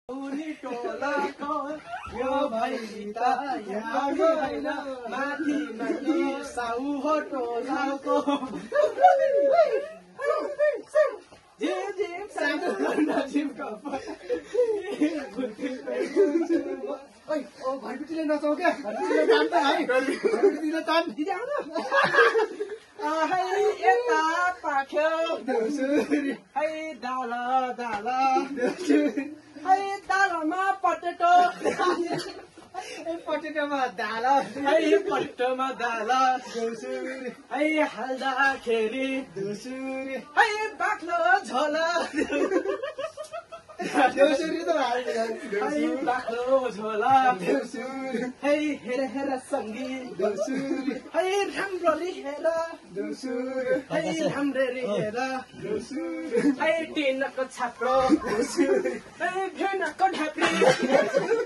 उनी टोलाको यो भैता यहाँ होइन माथि माथि साउ हो टोलाको झिम झिम सानो नजिम ओइ ओ भैटीले नचाउ क्या भैटीले तान त है भैटीले तान दिदी आउन है यता पाख्यो देउसुरी है दाल दाल देउसुरी है दालमा पटेटो पटेटोमा दाल है पटेटोमा दाल देउसुरी है हाल्दाखेरि देउसुरी है बाक्लो झोला देउसुरी त है बाक्लो झोला देउसुरी है हेर हेर सङ्गीत देउसुरी है राम्ररी हेर देउसुरी है राम्ररी हेर देउसुरी है टिनको छाप्रो देउसुरी है भेनको ढाक्री